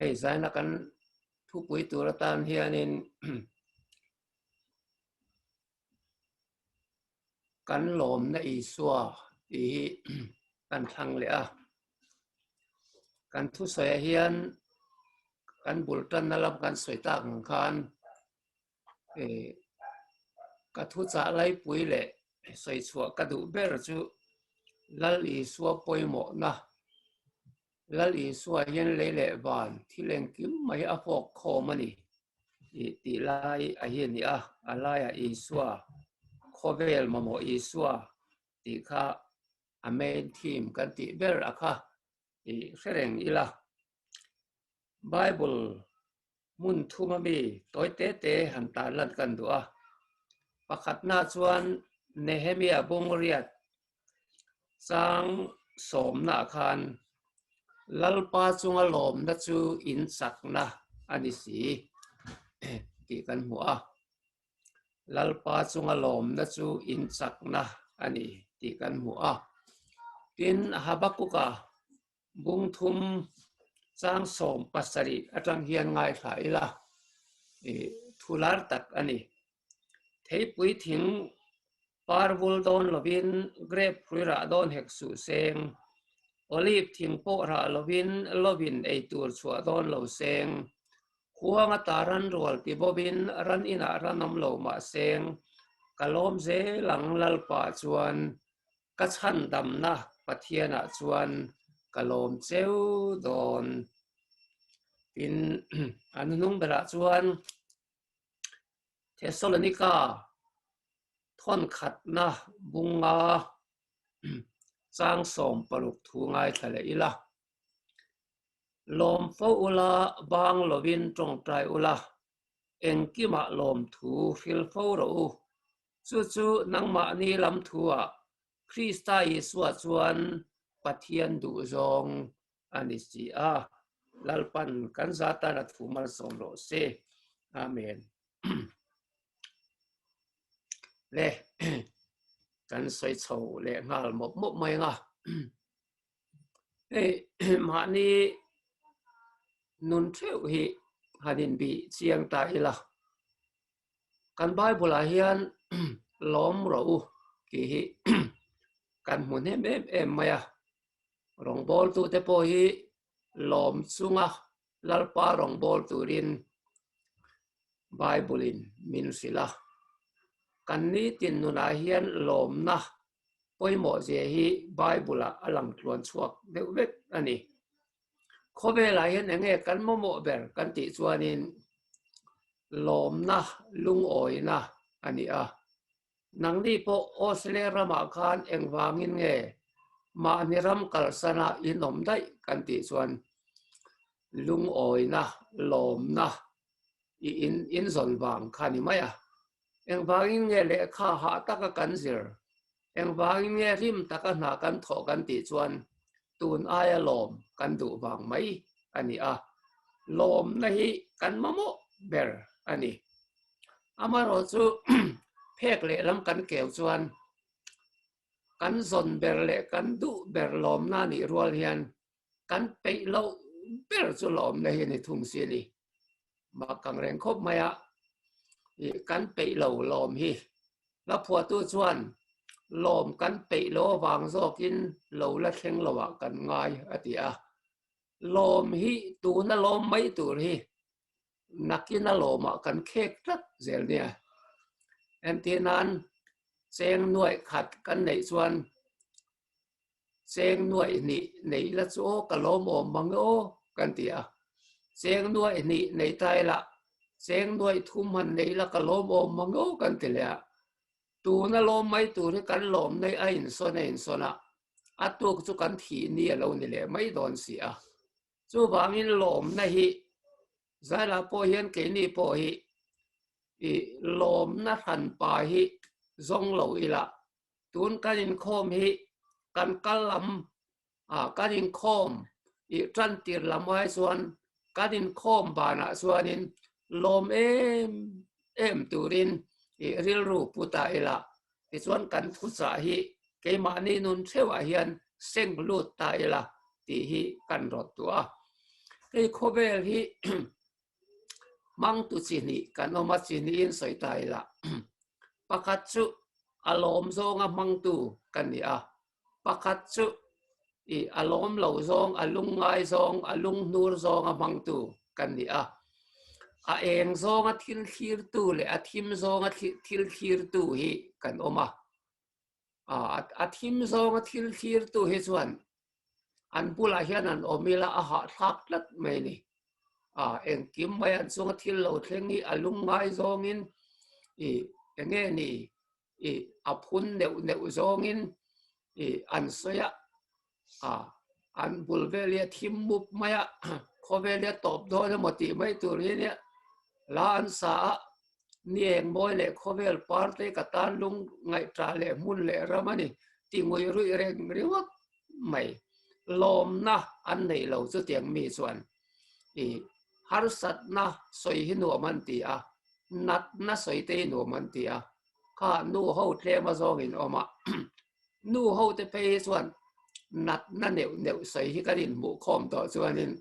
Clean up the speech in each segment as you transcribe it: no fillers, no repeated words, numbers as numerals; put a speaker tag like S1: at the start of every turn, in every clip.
S1: Hei zaina kan thupui tur atan hianin kan lawmna Isua tih hi kan thlang leh a. Kan thusawiah hian kan bul tanna lam kan sawi tak ang khan Ka thuchah laipui leh sawi chhuah ka duh ber chu Lal Isua pawimawhna, Lal Isua hian lei leh van thil engkim mai a fawk khawm a ni tih tih lai a hi a ni a, a laiah Isua, khawvel mamawh Isua tih kha a main theme kan tih ber a kha tih hre reng ila. Bible Hmun thuma mi tawi te te han tan lan kan duh a. Pakhatna chuan Nehemia bungriat chang sawmnaah khan Lalpa chunga lawmna chu in chakna a ni si tih kan hmu a. Lalpa chunga lawmna chu in chakna a ni tih kan hmu a. Tin, Habakuka Bung thum chang 17 atang hian ngaithla ila i thu lar tak a ni. Theipui thing par vul dawn lovin grape hrui rah dawn hek suh seng, olive thing pawh rah lovin lovin ei tur chhuah dawn lo seng, huanga ta ran rual ti bawin ran inah ran awm lo mah seng, ka lawm zel ang Lalpa chuan Ka chhandamna Pathianah chuan ka lawm cheu dawn. Tin, an hnung berah chuan Thessalonika thawnkhatna bunga chang 60 thu ngaithla leh ila. Lawm fo ula, bang lovin tawngtai ula, engkimah lawmthu hril fo rawh u. Chu chu nangmahni lam thuah Krista Isua chuan Pathian duhzawng a ni si a, Lalpan kan za tan a thu malsawm rawh se. Amen. Le kan sawi chho leh nghal mawp mawp mai ang a. Hei mahni nun theuh hi han inbih chiang ta ila. Kan Bible ah hian lawm rawh u tih hi kan hmu hnem em em mai a. Rawngbawltute pawh hi lawm chunga Lalpa rawngbâwl turin Bible in min hrilh a. Kan nitin nunah hian lawmna pawimawh zia hi Bible ah a lang tluan chhuak deuh vek a ni. Khawvelah hian eng nge kan mamawh ber kan tih chuanin lawmna lungawina a ni a. Nangni pawh Australia ramah khan engvangin nge mahni ram kalsana in awm daih kan tih chuan lungawina, lawmna i in inzawn vang kha a ni mai a. Engvangin nge lehkha hah taka kan zir Engvangin nge rim taka hna kan thawh kan tih chuan tun aia lawm kan duh vang mai a ni a, lawmna hi kan mamawh ber a ni. Amaherawh chu phek lehlam kan keu chuan kan zawn ber leh kan duh ber lawmna nih rual hian kan peih loh ber chu lawmna hi a ni thung si a ni. Mak ang reng khawp mai a, kan peih lo lawm hi. Hla phuahtu chuan lawm kan peih lo avang zawkin lo la thleng lo ah kan ngai a ti a. Lawm hi tuna lawm mai tur hi nakina lawmah kan khek tlat zel nia. Entirnan cheng nuaih khat kan neih chuan Cheng nuaih hnih nei la chu aw ka lawm awm mang e aw kan ti a. Cheng nuaih hnih nei ta ila cheng nuaih thum han nei la ka lawm awm mang e aw kan ti leh a. Tuna lawm mai tur hi kan lawm nei a insawn a insawn a, a tuk chu kan thih ni a lo ni leh mai dawn si a. Chuvangin lawmna hi Zailah pawh hian keini pawh hi i lawmna hranpa hi zawng lo ila Tun kan inkhawm hi kan kal lam ah kan inkhawm i tan tir lam ai chuan kan inkhawm banah chuanin lawm em em turin i rilru pu ta ila tichuan kan thuchah hi keimahni nun theuhah hian seng lut ta ila tih hi kan rawt duh a. Hei khawvel hi hmangtu chi hnih kan awm a, chi hnihin sawi ta ila. Pakhat chu a lawm zawnga hmangtu ka ni a, pakhat chu i a lawm lo zawng, a lungngai zawng, a lunghnur zawnga hmangtu kan ni a. A eng zawnga thil thlirtu leh a thim zawnga thil thlirtu hi kan awm a. A thim zawnga thil thlirtu hi chuan an bulah hian an awm ila a hahthlak tlat mai a ni. Engkim mai an chunga thil lo thleng hi a lungngai zawngin i eng nge ni i a phun neuh neuh zawngin i an sawi a, an bul vel hi a thim mup mai a, khawvel hi a tawp dawn emaw tih mai tur hi nia la an sa a, ni eng mawi leh khawvel par te ka tan lung ngaihṭah leh hmun leh ram a ni ti ngawih ruih reng ringawt mai. Lawmna an neih lo chutiang mi chuan i harsatna sawi hi nuam an ti a, natna sawi te hi nuam an ti a, kha nu ho tlem a zawngin awm a, nu ho te phei hi chuan natna neuh neuh sawi hi kan inhmuh khawm tawh chuanin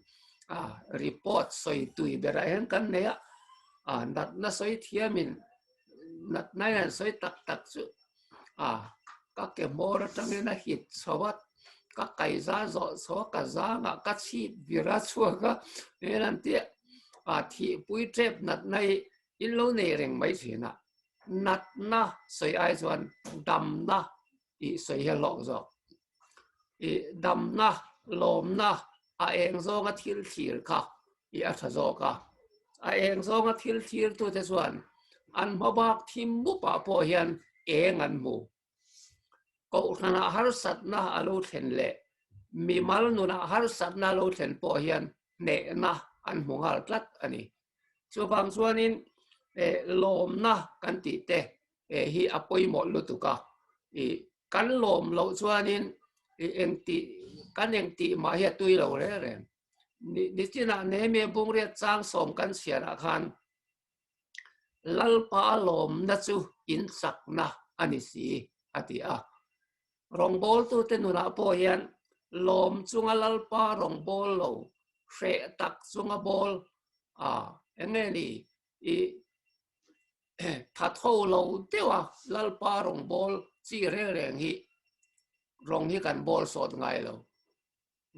S1: report sawi tui berah hian kan nei a, natna sawi thiamin natna hian an sawi tak tak chu ka ke hmawr atangin a hit chho a, ka kaiza zawh chho a, ka zangah ka chhip vir a chhuak a, heng an tia thihpui tep natna hi in lo nei reng mai thin a, natna sawi ai chuan damna tih sawi hi a hlawk zawk. I damna, lawmna a eng zawnga thil thlir kha i a tha zawk a, a eng zawnga thil thlir tute chuan an hmabak thim mupah pawh hian eng an hmu. Kohhranah harsatna a lo thlen leh mimal nunah harsatna a lo thlen pawh hian hnehna an hmu nghal tlat a ni. Chuvang chuanin lawmna kan tih te hi a pawimawh lutuk a, kan lawm loh chuanin engtih kan engtih mah hi a tui lo reng reng. Nichinah Nehemia Bungriat chang sawm kan chhiarah khan Lalpa lawmna chu in chakna a ni si a ti a. Rawngbawltute nunah pawh hian lawm chunga Lalpa rawngbâwl lo hreh tak chunga bâwl a eng nge ni i thatho lo deuha Lalpa rawngbâwl chi reng reng hi rawng hi kan bâwl sawt ngai lo.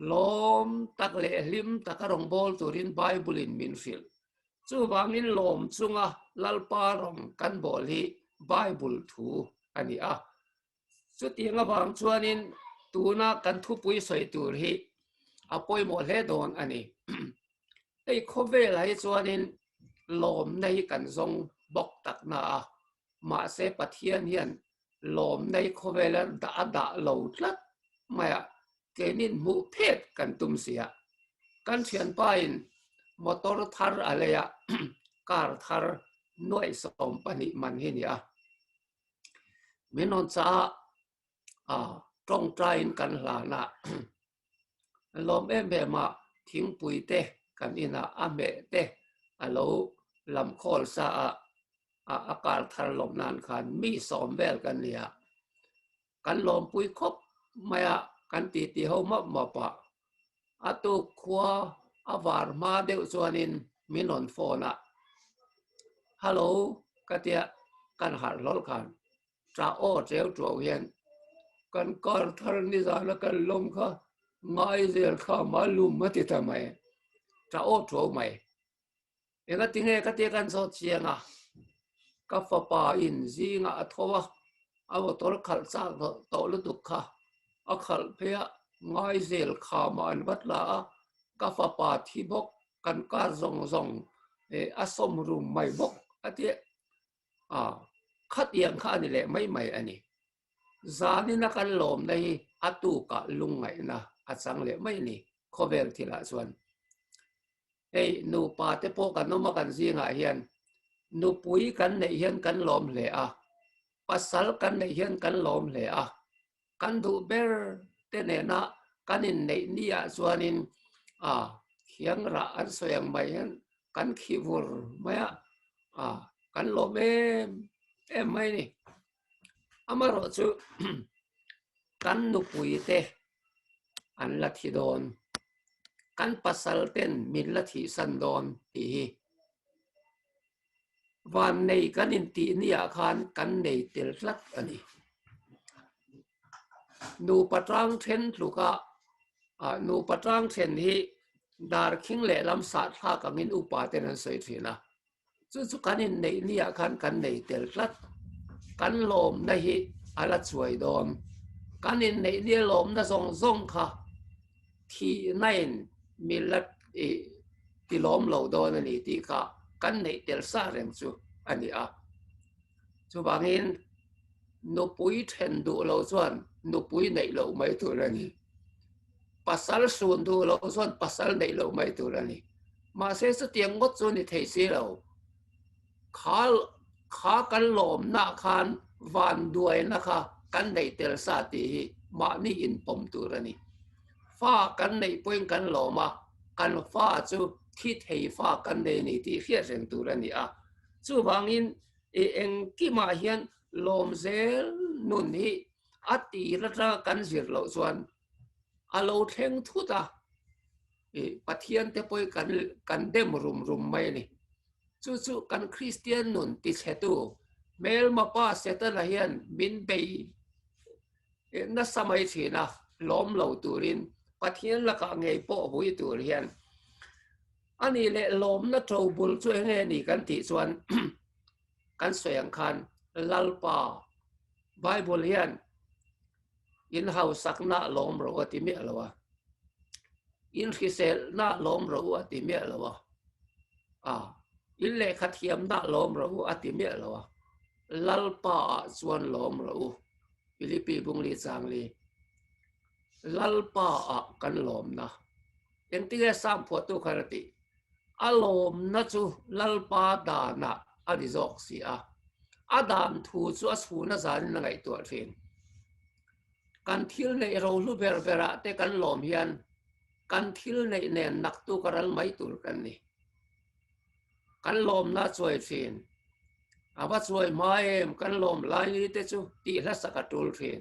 S1: Lawm tak leh hlim taka rawngbâwl turin Bible-in min hrilh. Chuvangin lawm chunga Lalpa rawng kan bâwl hi Bible thu a ni a. Chutiang avang chuanin tuna kan thupui sawi tur hi a pawimawh hle dawn a ni. Hei khawvelah hi chuanin lawmna hi kan zawng bawk tak na a, mahse Pathian hian lawmna hi khawvela dah a dah lo tlat mai a, keinin hmuh phet kan tum si a. Kan thianpain motor thar a lei a, car thar nuaih 12 man hi ni a. Min rawn chah a, tawngtaiin kan hlan a, lawm em em a, thingpui te kan inah a hmeh te a lo lam khawl sa a, a kar thar lawm nan khan mi sawm vel kan ni a, kan lawmpui khawp mai a, kan titi ho mawp mawp a, a tuk khua a var hma deuh chuanin min rawn phone a, Hello ka tia kan harh hlawl khan tah aw cheu tuau hian kan kar thar nizana kan lawm kha ngai zel kha ma lum a ti ta mai, tah aw tuau mai. Enga tinge ka tia kan zawt chiang a, ka fapa in zingah a tho a, a motor khalh chak tawh lutuk kha a khalh phei a, ngai zel khamah an va tla a, ka fapa thi bawk kan kar zawng zawng a sawm rum mai bawk a ti a, khatiang kha a ni leh mai mai a ni. Zanina kan lawmna hi a tukah lungngaihna a chang leh mai a ni khawvel thilah chuan. Hei nupa te pawh kan awm a kan zingah hian nupui kan neih hian kan lawm hle a, pasal kan neih hian kan lawm hle a, kan duh ber te nena kan inneih ni ah chuanin a khiang rah an sawi ang mai hian kan khi vur mai a, a kan lawm em em mai a ni. Amaherawhchu kan nupui te an la thi dawn. Kan pasal ten min la thihsan dawn tih hi. Vannei kan intih niah khan kan nei tel tlat a ni. Nupa tang then tluka nupa tang then hi darkhing lehlam sahthlak angin upa ten an sawi thin a. Chu chu kan inneih niah khan kan nei tel tlat. Kan lawmna hi a la chuai dawn. Kan inneih nia lawmna zawng zawng kha thihnain min la ti lawm lo dawn a ni tih kha kan neih tel sa reng chu a ni a. Chuvangin nupui then duh lo chuan nupui neih loh mai tur a ni. Pasal sun duh loh chuan pasal neih loh mai tur a ni. Mahse chutiang ngawt chu ni thei si lo. Kha kha kan lawmna khan vanduaina kha kan nei tel sa tih hi mahni inpawm tur a ni. Fa kan neih pawhin kan lawm a, kan fa chu thi thei fa kan nei a ni tih hriat reng tur a ni a. Chuvangin i engkimah hian lawm zel nun hi a tir atanga kan zir loh chuan a lo thleng thut a, i Pathian te pawh hi kan kan dem rum rum mai a ni. Chu chu kan Kristian nun tichhetu hmelma pa Setana hian min bei nasa mai thin a, lawm lo turin Pathian lakah ngei pawh hui tur hian a nih leh lawmna to bul chu eng nge ni kan tih chuan kan sawi ang khan Lalpa Bible hian in hausakna lawm ro a ti miah lo a, in hriselna lawm ro a ti miah lo a, a in lehkha thiamna lawm ro a ti miah lo a, Lalpa ah chuan lawm ro u, Philippi bungli changli, Lalpa ah kan lawmna. Engtinge Sam phuahtu khan a tih? A lawmna chu Lalpa danah a ni zawk si a, a dan thu chu a chhuna zanin a ngaihtuah thin. Kan thil neih rohlu ber berah te kan lawm hian kan thil neih nen naktuk a ral mai tur kan ni. Kan lawmna a chuai thin. A va chuai hma em kan lawm lai ni te chu tih hlasak a tul thin.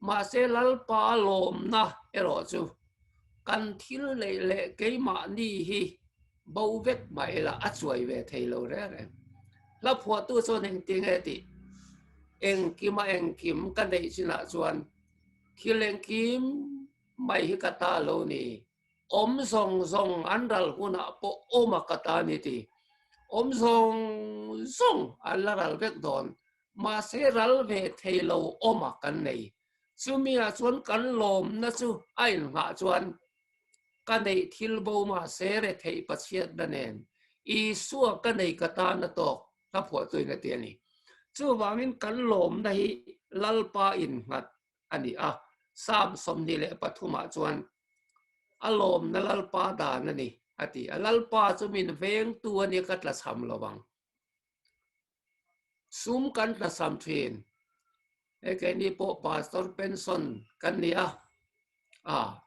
S1: Mahse Lalpa lawmna erawh chu kan thil neih leh keimahni hi bo vek mah ila a chuai ve thei lo reng reng. Hla phuahtu chuan engtin nge tih? Engkima engkim ka neih chinah chuan thil engkim mai hi ka ta lo ni. Awm zawng zawng an ral hunah pawh awm a ka ta ni ti. Awm zawng zawng an la ral vek dawn. Mahse ral ve thei lo awm a kan nei. Chumi ah chuan kan lawmna chu a inghah chuan ka neih thil bo mahse retheih Pathianna nen Isua ka nei ka tan a tawk hla phuahtuin a ti a ni. Chuvangin kan lawmna hi Lalpa innghat a ni a, Psalm 23 ah chuan a lawmna Lalpa dan a ni a ti a. Lalpa chu min vengtu a nia ka tlachham lo ang. Sum kan tlasam thin. Hei keini pawh pastor pension kan ni a, a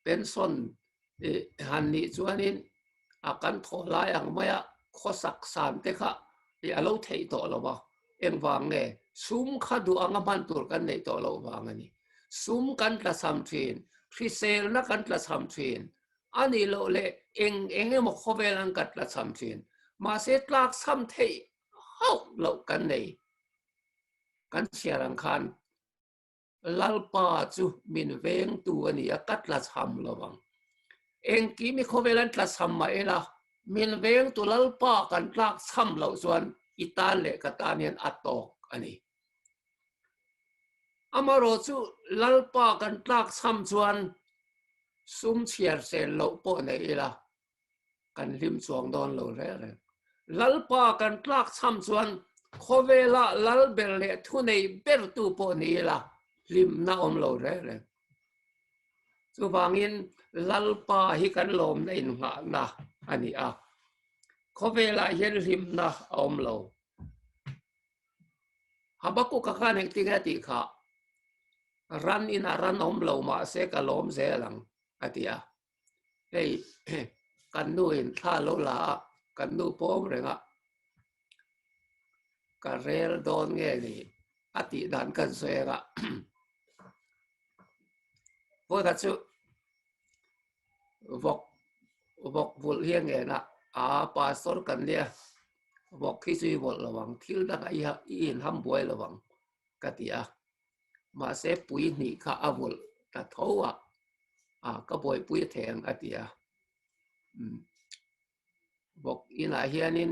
S1: pension han nih chuanin a kan thawh lai ang maia khawsak san te kha a lo theih tawh lo va, engvang nge sum kha duh anga hman tur kan neih tawh loh vang a ni. Sum kan tlasam thin, hriselna kan tlasam thin, A nih loh leh eng eng emaw khawvel an kat la cham thin. Mahse tlak cham theih hauh loh kan nei. Kan chhiar ang khan Lalpa chu min vengtu a ni a, ka tla cham lo vang. Engkim i khawvel an tla cham mah ila, min vengtu Lalpa kan tlak cham loh chuan i tan leh ka tan hian a tawk a ni. Amarawh chu Lalpa kan tlak cham chuan sum chhiar sel loh pawh nei ila kan hlim chuang dawn lo reng reng. Lalpa kan tlak cham chuan khawvela lal ber leh thunei bertu pawh ni ila hlimna awm lo reng reng. Chuvangin Lalpa hi kan lawmna innghahna a ni a, khawvelah hian hlimna a awm lo. Habakuka khan engtin nge tih kha ran inah ran awm lo mahse ka lawm zel ang a ti a. Hei kan nu in thla lo la a, kan nu pawm reng a, ka rel dawn nge ni a tih dan kan sawi ang a. Vawikhat chu. Vawk vawk vulh hi a ngen a, aa pastor kan nia, vawk hi chu i vawlh lo ang, thil dangah i i inham buai lo ang ka ti a. Mahse pui hnih kha a vulh ta tho a, aa ka buaipui a thei ang a ti a. Umm vawk inah hianin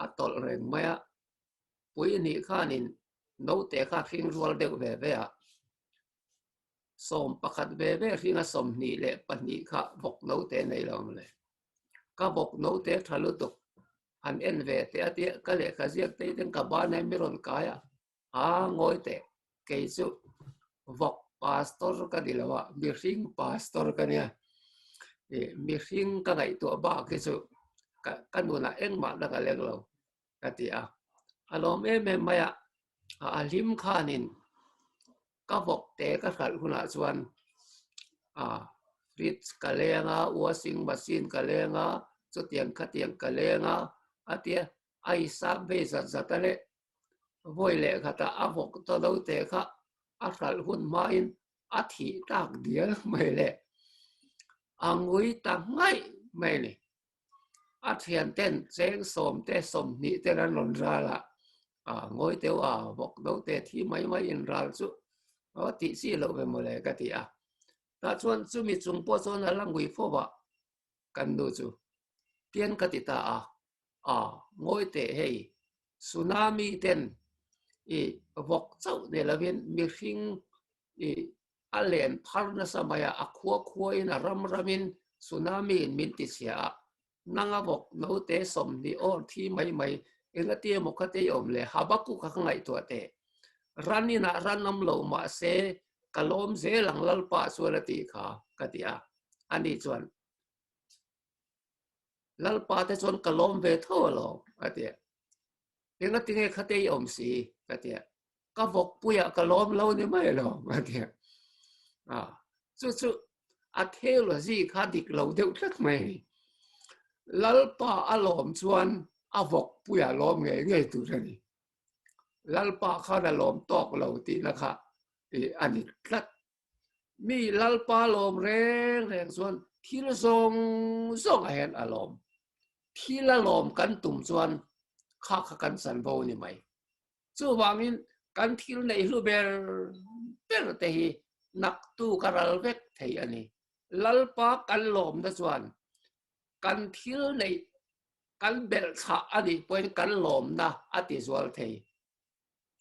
S1: a tawlh reng mai a, pui hnih khanin naute kha hring rual deuh ve ve a, 11 ve ve hringa 22 kha vawk naute nei lo ang le. Ka vawk naute tha lutuk han en ve teh a tia ka lehkha ziak te ten ka ban hian mi rawn kai a, aa ngawi teh kei chu vawk pastor ka ni lo a, mihring pastor ka nia. Ih mihring ka ngaihtuah bak hi chu ka ka nunah engmah dang a leng lo ka ti a. A lawm em em mai a, a hlim khanin ka vawk te ka hralh hunah chuan ah fridge ka leng a, washing machine ka leng a, chutiang khatiang ka leng a a tia a i sap vei zat zat a leh vawi leh khatah a vawk ta lo te kha a hralh hun hmain a thih tak dial mai leh a ngui ta ngaih mai a ni. A thian ten cheng sawm te 20 ten an rawn ral a, a ngawi deuh a vawk do te thi mai mai in ral chu aw tih chi loh ve mawle ka ti a. Tah chuan chumi chung pawh chuan a la ngui fo a kan nu chu tian ka ti ta a, a ngawi teh hei tsunami ten i vawk chauh ni lovin mihring i a len phar nasa mai a, a khua khuain a ram ramin tsunami in min ti chhia a, nanga vawk naute 20 awr thi mai mai engati emaw kha te i awm le Habakkuk kha ka ngaihtuah teh. Ran inah ran awm lo mahse ka lawm zel ang Lalpa chuan a tih kha ka ti a, ani chuan Lalpa te chuan ka lawm ve tho alawm a ti a. Engati nge kha te i awm si ka ti a. Ka vawkpuiah ka lawm lo ni mai alawm a ti a. Chu chu a theology kha dik lo deuh tlat mai a ni. Lalpa a lawm chuan a vawkpuiah lawm ngei ngei tur a ni. Lalpa khan a lawm tawk lo tihna kha a ni tlat. Mi Lalpa lawm reng reng chuan thil zawng zawng ah hian a lawm. Thil a lawm kan tum chuan kha kha kan chanvo ni mai. Chuvangin kan thil neih hlu ber ber te hi naktu ka ral vek thei a ni. Lalpa kan lawmna chuan kan thil neih kan belh thlah a nih pawhin kan lawmna a ti zual thei.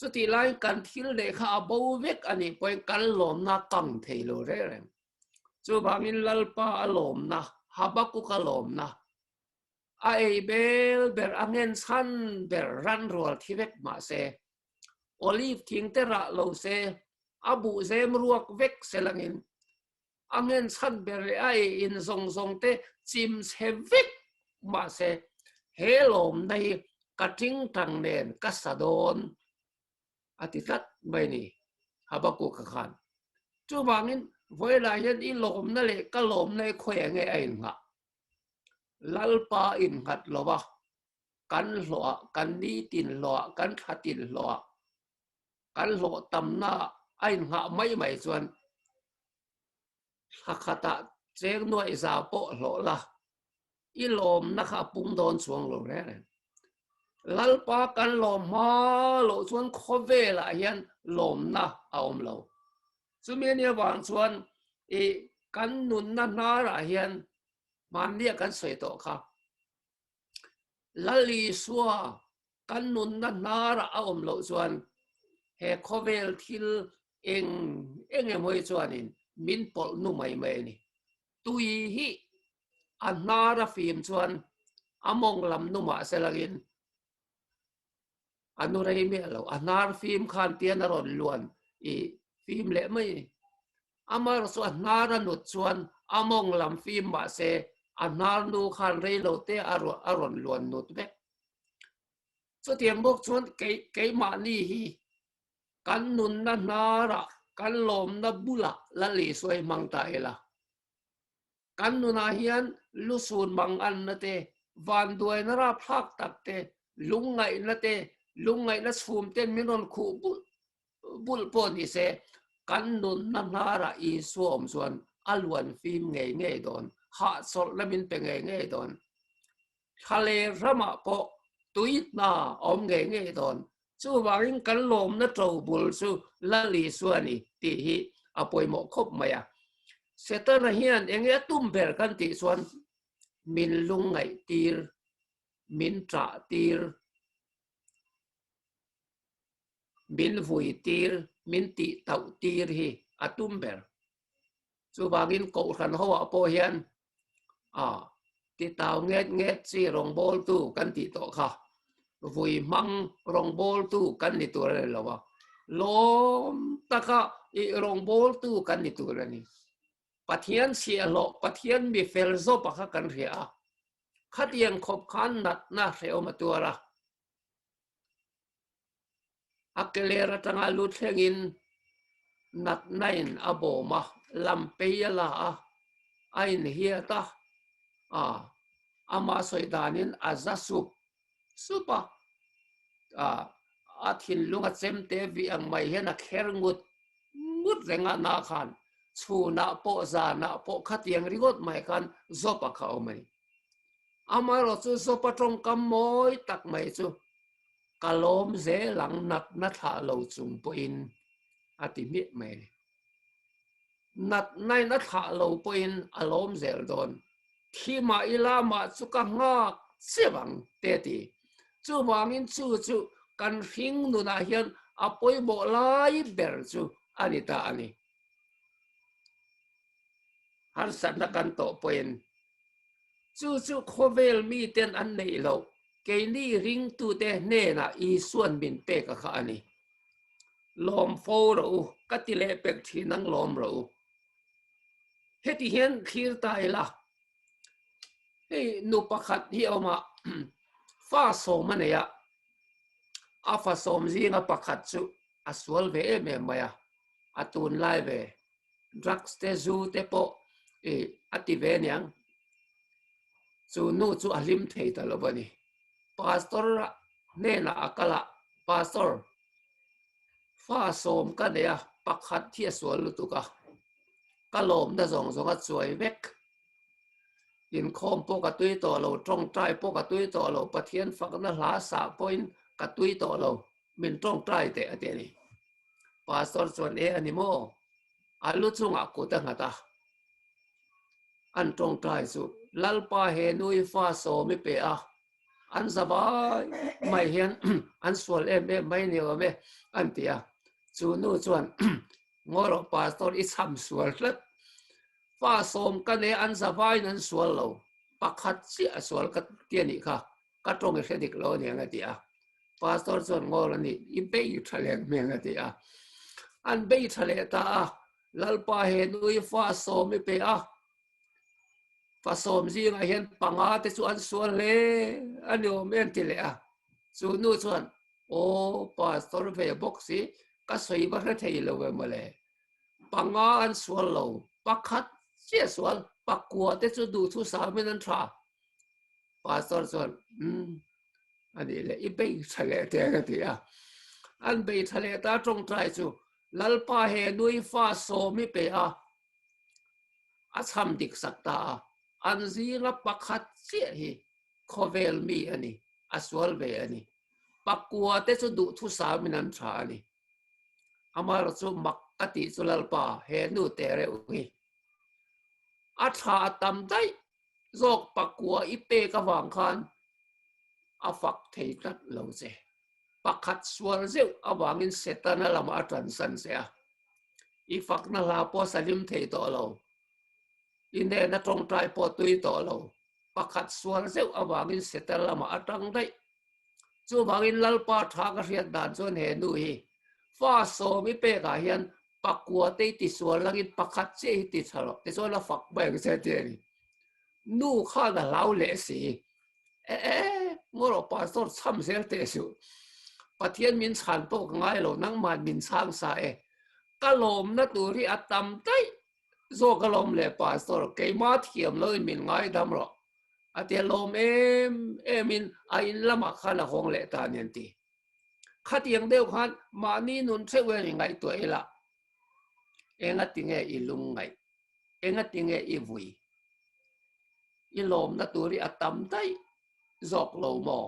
S1: Chutih laiin kan thil neih kha a bo vek a nih pawhin kan lawmna kang thei lo reng reng. Chuvangin Lalpa a lawmna, Habakkuk a lawmna, a ei bel ber, a ngen chhan ber ran rual thi vek mah se, olive thing te rah lo se, a buh zem ruak vek se langin a ngen chhan ber leh a ei in zawng zawng te chim chhe vek mah se, he lawmna hi ka tingtang nen ka sa dawn a ti tlat mai ni Habakkuk-a khan. Chuvangin vawilah hian i lawmna leh ka lawmna hi khawiah nge a innghah? Lalpa innghat lo va, kan hlawhah, kan nitin hlawhah, kan thlatin hlawhah, kan hlawh tamna a innghah mai mai chuan thla khatah cheng nuaih za pawh hlawh la, i lawmna kha a pung dawn chuang lo reng reng. Lalpa kan lawm hma loh chuan khawvelah hian lawmna a awm lo. Chumi a nih avang chuan i kan nunna hnarah hian hmannia kan sawi tawh kha. Lal Isua kan nunna hnarah a awm loh chuan he khawvel thil eng eng emaw hi chuanin min pawlh nu mai mai a ni. Tui hi a hnar a fim chuan a mawng lam nu mah se langin a nu rei miah lo. A hnar fim khan tian a rawn luan i fim leh mai a ni. Amaherawhchu chu a hnar a nut chuan a mawng lam fim mah se a hnar nu khan rei lo te a rawn luan nut vek. Chutiang bawk chuan kei keimahni hi kan nunna hnarah kan lawmna bulah Lal Isua hi hmang ta ila. Kan nunah hian lusun manganna te, vanduaina rapthlak tak te, lungngaihna te, lungngaihna chhum ten min rawn khuh bulh bulh pawh ni se, kan nunna hnarah Isua awm chuan. a luan fim ngei ngei dawn, hahchawlhna min pe ngei ngei dawn. Thlaler ramah pawh tuihna a awm ngei ngei dawn. Chuvangin kan lawmna to bul chu Lal Isua a ni tih hi a pawimawh khawp mai a. Setana hian eng nge a tum ber kan tih chuan min lungngaih tir, min ṭah tir, min vui tir, min tih tauh tir hi a tum ber. Chuvangin Kohhran hoah pawh hian a titau nget nget chi rawngbawltu kan tih tawh kha vui hmang rawngbawltu kan ni tur a ni lo a, lawm taka i rawngbawltu kan ni tur a ni. Pathian chhiahhlawh, Pathian mi fel zawpa kha kan hria a, khatiang khawp khan natna hrehawm a tuar a. A keler atanga lu thlengin natnain a bawm a, lampei a la a, a inhiat a, a ama sawi danin a za sup sup a, a a thinlung a chemte vih ang mai hian a kher ngut ngut reng a na khan chhunah pawh zanah pawh khatiang ringawt mai khan zawp a kha awm a ni. Amaherawh chu zawpa tawngkam mawi tak mai chu ka lawm zel ang natna thlah lo chung pawhin a ti hmiah mai a ni. Natnain a thlah lo pawhin a lawm zel dawn. Thi mah ila mah chu ka nghak chiap ang te a ti. Chuvangin chu chu kan hring nunah hian a pawimawh lai ber chu a ni ta a ni. Harsatna kan tawh pawhin Chu chu khawvel miten an neih loh, keini ringtute hnenah Isuan min pek a kha a ni. Lawm fo rawh u, ka ti leh pek thin ang lawm rawh u. Heti hian thlir ta ila, hei nu pakhat hi a awm a, fa sawm a nei a, a fa sawm zinga pakhat chu a sual ve em em mai a, a tunlai ve. Drugs te zu te pawh i a ti ve aniang. Chu nu chu a hlim thei ta lo a ni. Pastor hnenah a kal a, Pastor, fa sawm ka nei a, pakhat hi a sual lutuk a, ka lawmna zawng zawng a chuai vek. Inkhawm pawh ka tui tawh lo, tawngtai pawh ka tui tawh lo, Pathian fakna hla sah pawhin ka tui tawh lo, min tawngtai teh a ti a ni. Pastor chuan e a ni maw? A lu chungah kut a nghat a, an tawngtai chu Lalpa he nui fa sawm i pe a, an za vai mai hian an sual em em mai ni awm e an ti a. Chu nu chuan ngawi rawh Pastor i chham sual tlat, fa sawm ka nei an za vaiin an sual lo, pakhat chiah a sual ka ti a nih kha. Ka tawng i hre dik lo aniang a ti a. Pastor chuan ngawl a ni, i bei tha leh hmel a ti a. An bei tha leh ta a, Lalpa he nui fa sawm i pe a. Fa sawm zingah hian panga te chu an sual hle a ni awm em ti leh a. Chu nu chuan, Aw pastor ve bawk si, ka sawi va hre thei lo ve mawle. Panga an sual lo, pakhat chiah sual, pakua te chu duhthusam in an tha. Pastor chuan, umm, a nih leh i bei tha leh te ka ti a. An bei tha leh ta tawngtai chu Lalpa he nui fa sawm i pe a, a chham dik sak ta a. An zinga pakhat chiah hi khawvel mi a ni, a sual ve a ni. Pakua te chu duhthusam in an tha a ni. Amaherawh chu mak ka tih chu Lalpa he nu te reuh hi a tha a tam daih Zawk pakua i pek avang khan a fak thei tlat lo che. Pakhat sual zeuh avangin Setana lamah a ṭansan che a. I fakna hla pawh a salim thei tawh lo. I nena ṭawngṭai pawh tui tawh lo. Pakhat sual zeuh avangin Setana lamah a ṭang daih. Chuvangin Lalpa ṭha ka hriat dan chuan he nu hi fa sawm i pekah hian pakua te i tisual langin pakhat chiah hi ti tha rawh tichuan a fak mai ang che ti a ni. Nu khan a hlau leh si. E e, ngaw rawh pastor chham zel teh suh. Pathian min chhan pawh ka ngai lo, nangman min chhang sa e. Ka lawmna tur hi a tam daih zawk alawm le pastor, keimah thiam loin min ngaidam rawh. A ti a lawm em em in a in lamah khan a hawng leh ta a ni an ti. Khatiang deuh khan mahni nun theuh hian i ngaihtuah ila, enga tinge i lung ngaih? Engatinge i vui? I lawmna tur hi a tam daih zawk lo maw?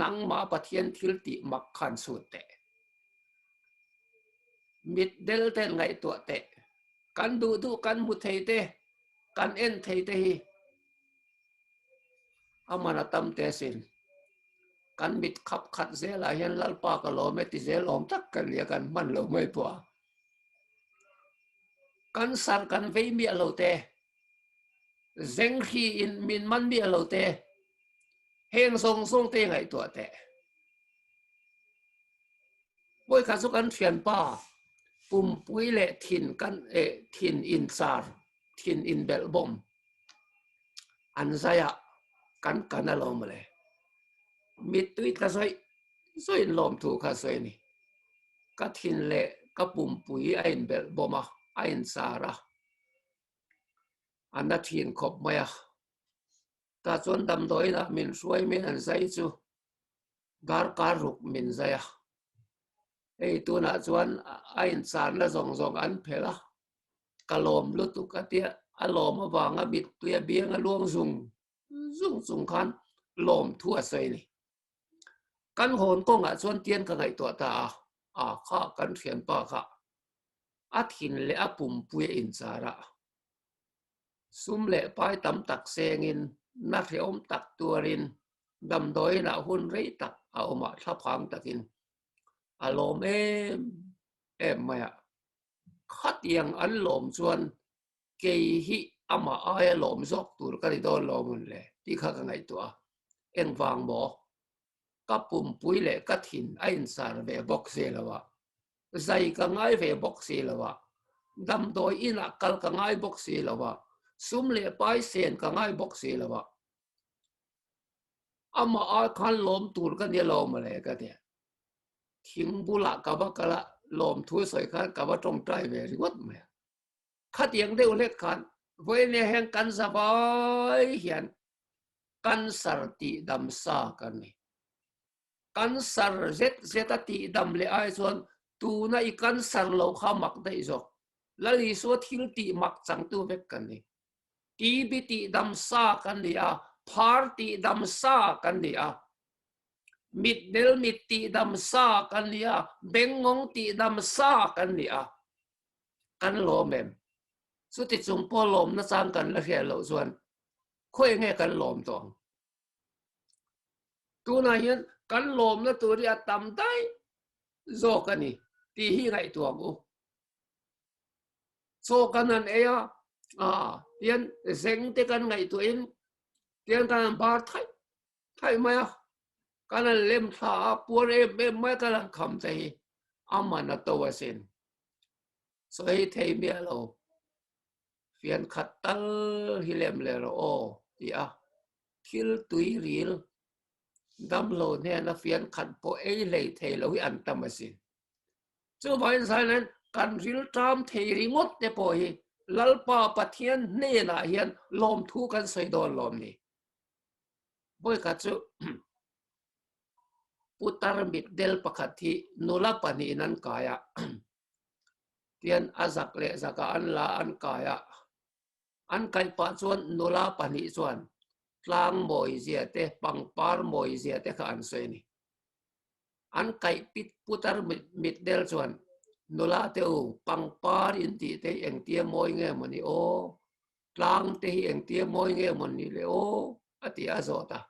S1: Nangmah Pathian thil tih mak khan chhut teh. Mit del ten ngaihtuah teh. Kan duh duh kan hmu thei te, kan en thei te hi a man a tam teh asin. Kan mit khap khat zelah hian Lalpa ka lawm e ti zel awm tak ka nia kan hman lo mai pawh a. Kan sar kan vei miah lo te, zenghri in min man miah lo te, heng zawng zawng te ngaihtuah teh. Vawikhat chu kan thianpa pumpui leh thin kan eh thin inchar, thin inbelh bawm an zai a, kan kan alawm mawle. Mittui tla zawih zawih in lawmthu kha a sawi a ni. Ka thin leh ka pumpui a inbelh bawm a, a inchar a, a na thin khawp mai a. Tah chuan damdawiinah min hruai min an zai chu darkar ruk min zai a. Hei tunah chuan a incharna zawng zawng an phelh a, ka lawm lutuk a tia, a lawm avanga mittui a biang a luang zung zung chung khan lawmthu a sawi a ni. Kan hawn kawngah chuan tian ka ngaihtuah ta a, a kha kan thianpa kha a thin leh a pumpui a inchar a, sum leh pai tam tak sengin na hrehawm tak tuarin damdawiinah hun rei tak a awm a, thlaphang takin a lawm em em mai a. Khatiang an lawm chuan kei hi amah aia lawm zawk tur ka ni dawn lo mawn le tih kha ka ngaihtuah a, engvang maw? Ka pumpui leh ka thin a insar ve bawk si lo a, zai ka ngai ve bawk si lo a, damdawi inah kal ka ngai bawk si lo a, sum leh pai sen ka ngai bawk si lo a, amah ai khan lawm tur ka ni lo maw le ka ti a, thing bulah ka va kal a, lawmthu sawi khan ka va tawngtai ve ringawt mai a. Khatiang deuh hlek khan vawinia hian kan za vai hian cancer tih dam sa kan ni. Cancer zet zet a tih dam leh ai chuan tuna i cancer lo kha mak daih zawk. Lal Isua thil tih mak changtu vek kan ni. TB tih dam sa kan ni a, phar tih dam sa kan ni a, mitdel mit tih dam sa kan ni a, bengngawng tih dam sa kan ni a. Kan lawm em? Chuti chung pawh lawmna chang kan la hriat loh chuan khawi nge kan lawm tawh ang? Tunah hian kan lawmna tur hi a tam daih zawk a ni tih hi ngaihtuah ang u. Chaw kan han ei a, tian zeng te kan ngaihtuahin tian kan han bar thaih thaih mai a, kan han lem thla a, puar em em mai kan han kham te hi a man a to asin. Sawi thei miah lo, fian khat tal hi lem leh rawh aw ti a, thil tui ril damlo hnena fian khat pawh ei hlei thei lo hi an tam asin. Chuvangin Zailain kan rilṭam thei ringawt te pawh hi Lalpa Pathian hnenah hian lawmthu kan sawi dawn lawm ni. Vawikhat chu putar mitdel pakhat hi nula pahnihin an kai a, tian a zak leh zakah an la an kai a, an kaih pah chuan nula pahnih chuan tlang mawizia te pangpar mawizia te kha an sawi a ni. An kaih pit putar mitdel chuan nula te u pangpar in tih te hi engtia mawi nge maw ni aw? Tlang te hi engtia mawi nge maw ni le aw? a ti a zawt a.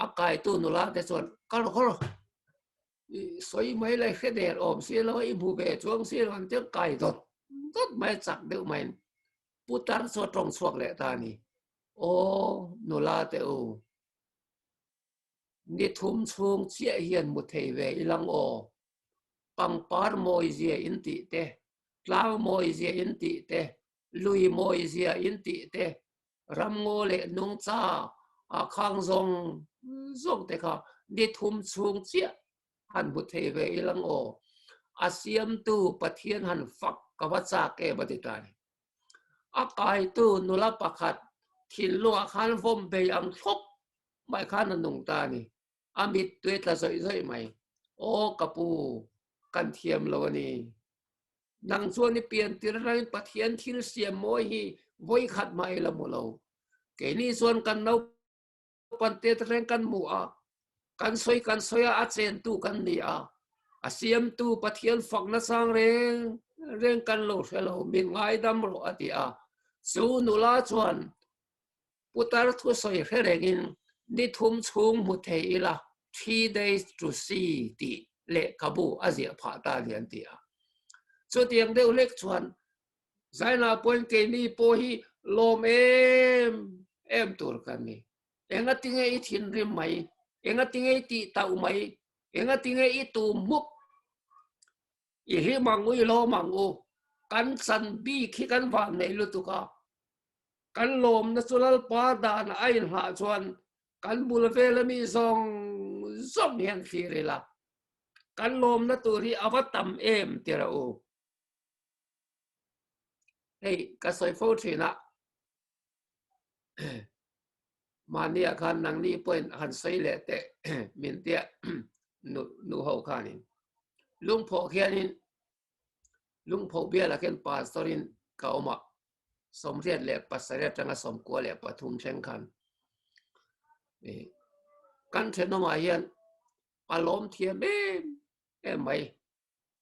S1: A kaitu nula te chuan kal rawh kal rawh i sawi mai lai hre der awm si lo a i hmu ve chuang si lo an tia kai dawt dawt mai a chak deuh maiin putar chu a tawng chhuak leh ta a ni. Aw nula te u ni thum chhung chiah hian mu thei ve ilang aw. Pangpar mawizia in tih te, tlang mawizia in tih te, lui mawizia in tih te, ramngaw leh nungcha a khang zawng zawng te kha ni thum chhung chiah han hmu thei ve ilang aw. A siamtu Pathian han fak ka va chak em a ti ta ni. A kaitu nula pakhat thinlungah khan vawm bei ang thlawp mai khan a nung ta a ni. A mittui tla zawih zawih mai. Aw ka pu, kan thiam lo a ni. Nang chuan i pian tir atangin Pathian thil siam mawi hi vawi khat mah i la hmu lo. Keini chuan kan naupan te reng kan hmu a, kan sawi kan sawi a, a chentu kan ni a, a siamtu Pathian fakna chang reng reng kan lo hre lo, min ngaidam rawh a ti a. Chu nula chuan Putar thusawi hre rengin ni thum chhung hmu thei ila, Three Days to See tih lehkhabu a ziah phah ta ni an ti a. Chutiang deuh hlek chuan Zaina pawhin keini pawh hi lawm em em tur kan ni. Engatinge i thinrim mai? Engatinge i tih tauh mai? Engatinge i tum hmuk? I hlim ang u, i lawm ang u. Kan chan bik hi kan van nei lutuk a. Kan lawmna chu Lalpa dan a inhlah chuan kan bul vel ami zawng zawng hian thlir ila. Kan lawmna tur hi a va tam em ti rawh u. Hei ka sawi fo thin a. Mahnia khan nangni pawhin han sawi leh teh min tia nu nu ho khanin lungphawh khianin lungphawh bialah khian pastorin ka awm a 87 atanga 93 thleng khan kan thenawmah hian a lawm thiam em em mai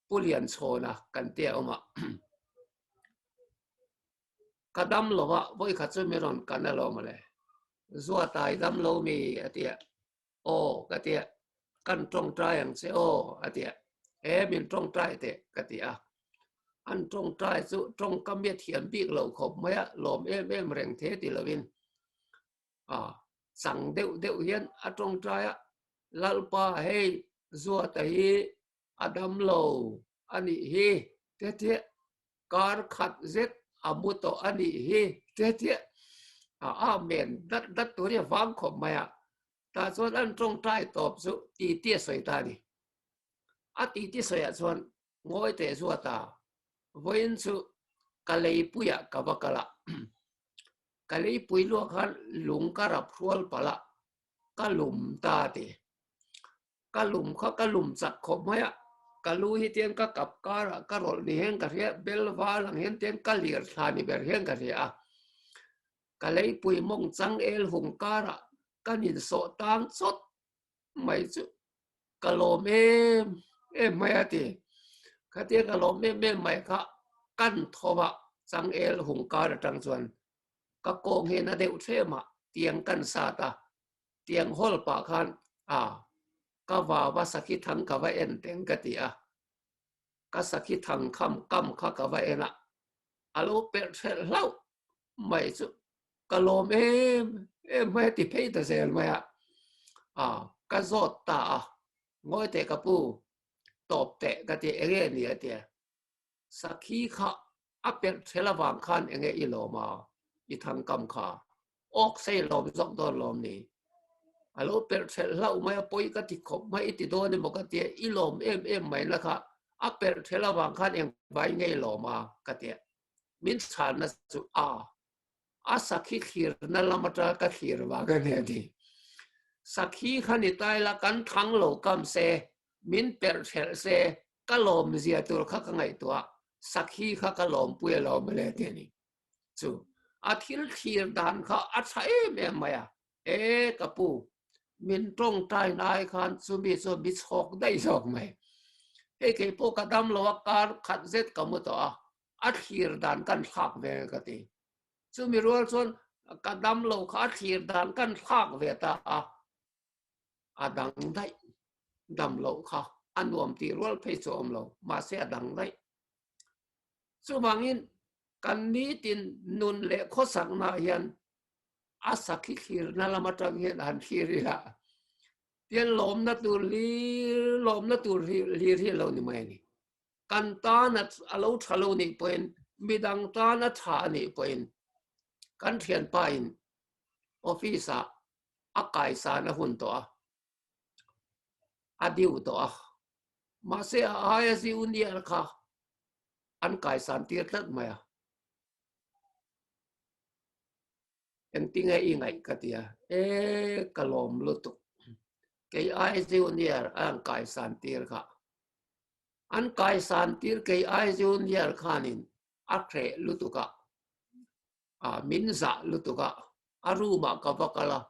S1: Pu Lianchhawna kan tia awm a Ka dam lo a, vawi khat chu mi rawn kan alo mawle. Zuatai dam lo mi a ti a, aw ka ti a, kan tawngtai ang che aw a ti a, he min tawngtai teh ka ti a. An tawngtai chu tawngkam hi a thiam bik lo khawp mai a, lawm em em reng the ti lovin a chang deuh deuh hian a tawngtai a, Lalpa hei Zuata hi a dam lo a nih hi te tia kar khat zet a mu tawh a nih hi te tia a amen dat dat tur hi a vang khawp mai a tah chuan an tawngtai tawp chu ti ti a sawi ta a ni a ti ti sawiah chuan ngawi teh zuat a vawiin chu ka leipuiah ka va kal a ka leipui luah khan lung ka rap hrual palh a ka lum ta a ti. Ka lum kha ka lum chak khawp mai a, ka lu hi tiang ka kap karah ka rawlh ni hian ka hria, bel val ang hian tiang ka lir thla ni ber hian ka hria a. Ka leipui mawng chang el hung karah kan insawh tang chawt mai chu ka lawm em em mai a ti. Khatia ka lawm em em mai kha kan thawm a chang el hung kar atang chuan ka kawng hi na deuh thlem a tiang kan sat a. Tiang hawl pah khan a ka va va sakhi thang ka va en teng ka ti a, ka sakhi thang kham kam kha ka va en a, a lo perh hrelh hlauh mai chu ka lawm em em mai a ti phei ta zel mai a, a ka zawt ta a, ngawi teh ka pu tawp teh ka ti enge ni a tia. Sakhi kha a perh ṭhel avang khan enge i lawm a, i thangkam kha awk sei lawm zawk dawn lawm ni? A lo perh ṭhelh hlauh mai a, pawi ka ti khawp mai i ti dawn emaw ka ti a, i lawm em em mai la kha a perh ṭhelh avang khan engvai nge i lawm a ka ti a, min chhanna chu a A sakhi thlirna lam atanga ka thlir vang a ni a ti. Sakhi kha ni ta ila kan thang lo kam se, min perh ṭhelh se, ka lawm zia tur kha ka ngaihtuah, sakhi kha ka lawmpui a lawm ale ti a ni. Chu a thil thlir dan kha a tha em em mai a, e ka pu, min tawngtai na ai khan chumi chu mi chhawk daih zawk mai. Hei kei pawh ka dam lo a, kar khat zet ka mu tawh a, a thlir dan kan thlak ve ka ti. Chumi rual chuan ka dam lo kha a thlir dan kan thlak ve ta a, a dang daih. Dam loh kha a nuam tih rual phei chu a awm lo, mahse a dang daih. Chuvangin kan nitin nun leh khawsaknaah hian a sakhi thlirna lam atang hian han thlir ila tian lawmna tur hlir lawmna tur hlir hi a lo ni mai a ni. Kan tan a lo tha lo nih pawhin midang tan a tha a nih pawhin kan thianpa in office ah a kaisan a hun tawh a, a diu tawh a, mahse a aia junior kha an kaisan tir tlat mai a. Engtinge i ngaih ka ti a, e ka lawm lutuk, kei aia junior a an kaisan tir kha. An kaisan tir kei ai junior khanin a hreh lutuk a, a min zah lutuk a, a room ah ka va kal a,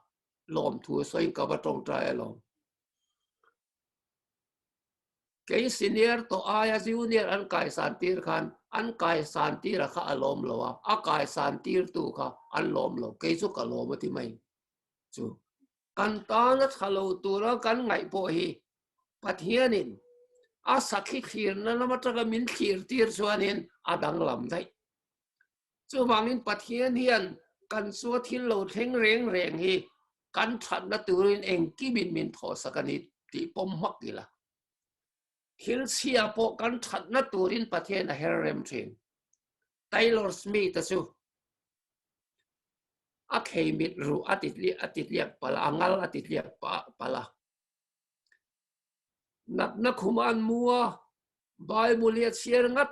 S1: lawmthu sawiin ka va tawngtai alawm. Kei senior tawh aia junior an kaisan tir khan an kaisan tira kha a lawm lo a, a kaisan tirtu kha an lawm lo, kei chu ka lawm a ti mai chu. Kan tana tha lo tura kan ngaih pawh hi Pathianin a sakhi thlirna lam atanga min thlir tir chuanin a danglam daih. Chuvangin Pathian hian kan chua thil lo thleng reng reng hi kan thatna turin engkimin min thawhsak a ni tih pawm hmak ila. Thil chhia pawh kan thatna turin Pathian a her rem thin. Taylor Smith-a chu a khei mit ruh a ti a ti tliak palh a, a ngal a ti tliak palh a. Natna khum an mu a, Bible hi a chhiar ngat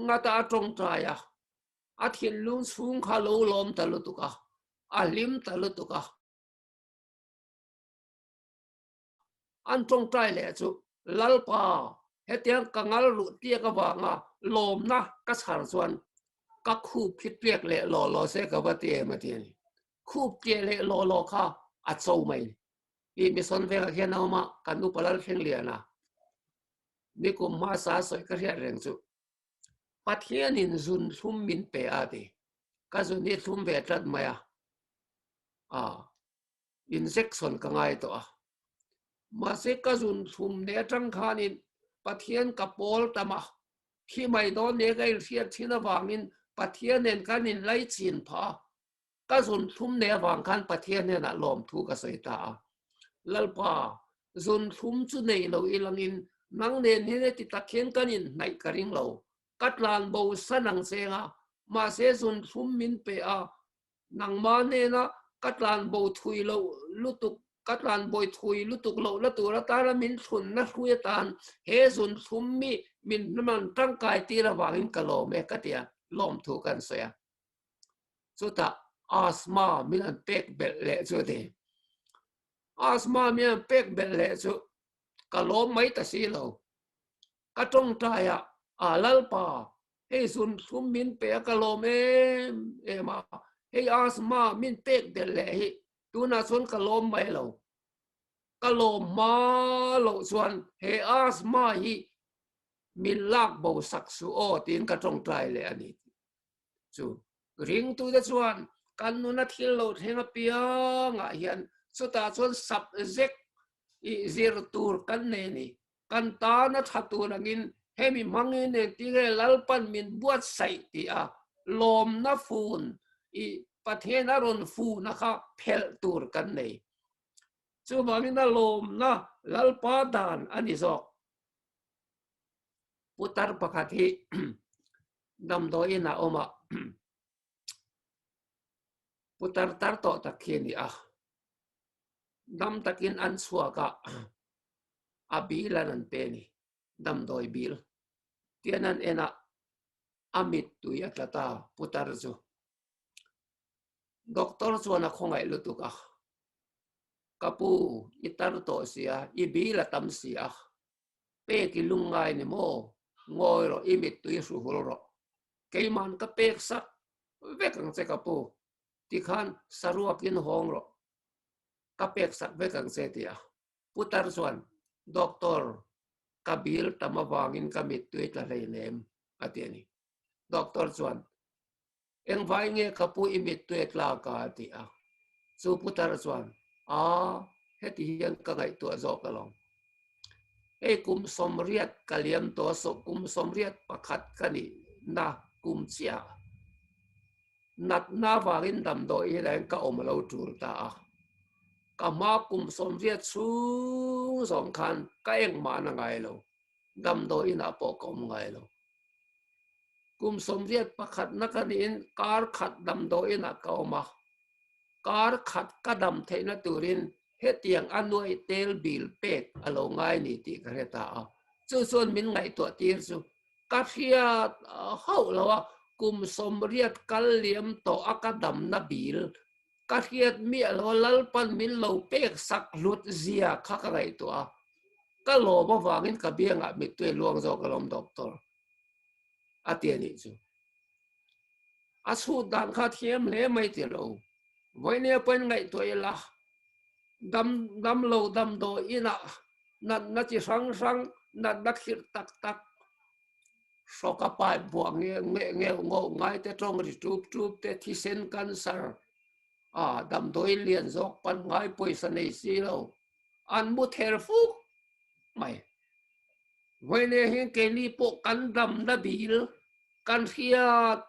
S1: ngat a, a tawngtai a, a thinlung chhung kha lo lawm ta lutuk a, a hlim ta lutuk a. An tawngtai leh chu, Lalpa, hetiang ka ngal ruh tliak avanga lawmna ka chhar chuan ka khup khi tliak leh law law se ka va ti em a ti a ni. Khup tliah leh law law kha a cho mai. I mission vengah khian a awm a, kan upa Lalthleng Liana nikum hmasa sawi ka hriat reng chu Pathianin zun thlum min pe a ti. Ka zun hi thlum ve tlat mai a, ah injection ka ngai tawh a. Mahse ka zun thlum leh atang khanin Pathian ka pawl tam a, thi mai dawn nia ka inhriat thin avangin Pathian nen kan inlaichin phah a. Ka zun thlum nei avang khan Pathian hnenah lawmthu ka sawi ta a. Lalpa, zun thlum chu nei lo ilangin nang nen hian heti tak hian kan inhnaih ka ring lo. Ka tlan bo san ang cheng a, mahse zun thlum min pe a, nangmah hnena ka tlan bo thui loh lutuk, ka tlan bawi thui lutuk loh la tur atana min thlunna hrui atan he zun thlum mi min hman tangkai tir avangin ka lawm e ka ti a, lawmthu kan sawi a. Chutah asthma min an pek belh leh chu a ti. Asthma min an pek belh leh chu ka lawm mai ta si lo. Ka tawngtai a, a Lalpa, hei zun thlum min pe a ka lawm em em a, hei asthma min pek belh leh hi tunah chuan ka lawm mai lo. Ka lawm hma loh chuan he asthma hi min lak bo sak suh aw tiin ka tawngtai leh a ni. Chu ringtute chuan kan nuna thil lo thleng apiangah hian chutah chuan subject i zir tur kan nei a ni. Kan tana tha tur angin hemi hmangin engtinge Lalpan min buatsaih tih a lawmna fun i Pathian a rawn funa kha phelh tur kan nei. Chuvangin a lawmna Lalpa dan a ni zawk. Putar pakhat hi damdawiin a awm a, putar tar tawh tak khi a ni a, dam takin an chhuak a, a bil an an pe a ni, damdawi bil. Tian an en a, a mittui a tla ta putar chu. Doctor chuan a khawngaih lutuk a, ka pu i tar tawh sia, i bil a tam si a, Pek i lung ngai ni maw? Ngawi rawh, i mittui hru hul rawh. Keiman ka pek sak vek ang che ka pu. Tikhan saruakin hawng rawh. Ka pek sak vek ang che ti a. Putar chuan, Doctor, ka bil tam avangin ka mittui tla hleinem, a ti a ni. Doctor chuan, Engvai nge ka pu i mittui tlak a? a ti a. Chu putar chuan, Aa, heti hian ka ngaihtuah zawk alawm. Hei kum 80 ka liam tawh a, kum 81 ka nih na kum chiah. Natna avangin damdawi hi lahin ka awm a lo tul ta a. Ka hma kum 80 chhung zawng khan ka engmah na ngai lo. Damdawi inah pawh ka awm ngai lo. Kum 81 na ka niin kar khat damdawi inah ka awm a. Kar khat ka dam theihna turin hetiang a nuaih tel bil pek a lo ngai ni tih ka hre ta a. Chu chuan min ngaihtuah tir chu ka hriat hauh lo a, kum 80 kal liam tawh a ka damna bil ka hriat miah lo a, Lalpan min lo pek sak hlut zia kha ka ngaihtuah a. Ka lawm avangin ka biangah mittui a luang zawk alawm doctor a ti a nih chu. A chhut dan kha thiam hle mai ti lo. Vawinia pawhin ngaihtuah ila dam dam lo damdawi inah natna chi hrang hrang natna khirh tak tak hrawka pipe buah nge nge ngeuh ngauh ngai te tawng ri tup tup te thisen cancer a damdawi lian zawk pan ngai pawisa nei si lo an mu ther fuk mai. Vawinia hian keini pawh kan damna bil kan hriat